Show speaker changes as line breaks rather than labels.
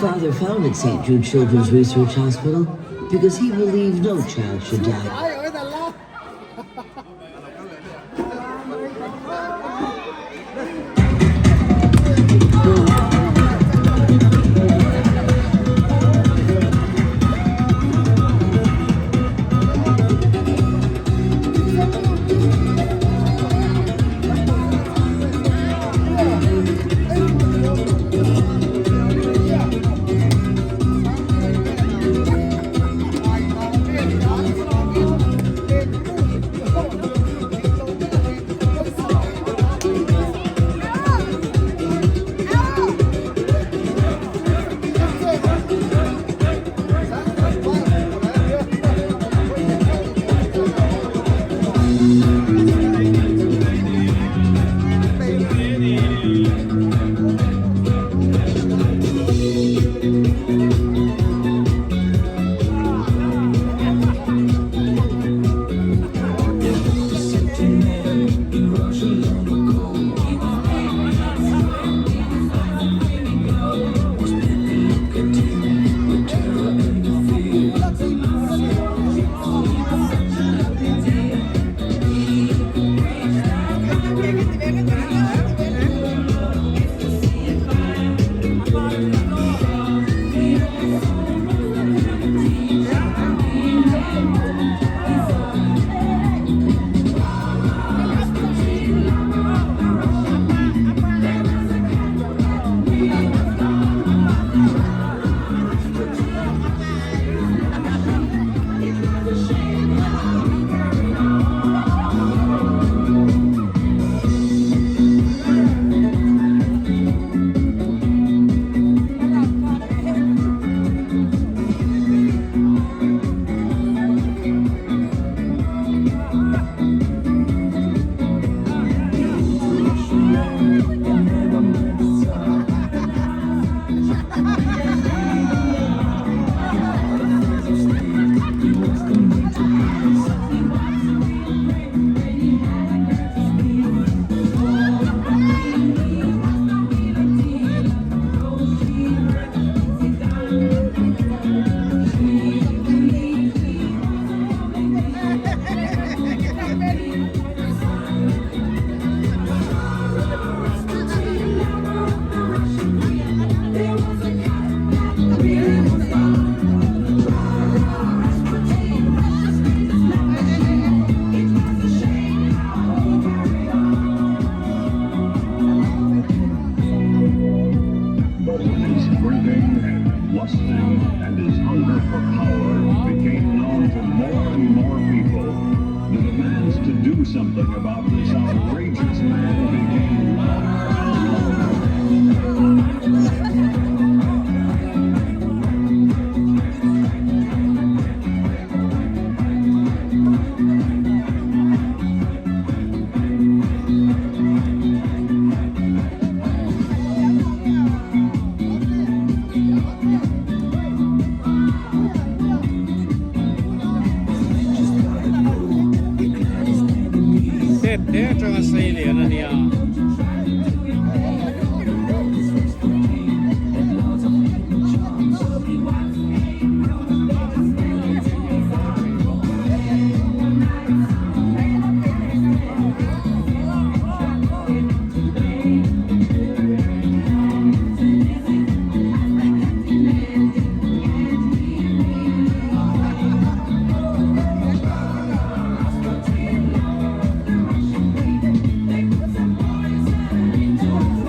father founded St. Jude Children's Research Hospital because he believed no child should die.
But when his drinking, lusting, and his hunger for power became known to more and more people, the demands to do something about this outrageous man became louder and louder.
Tep te atanga sei lian a nia.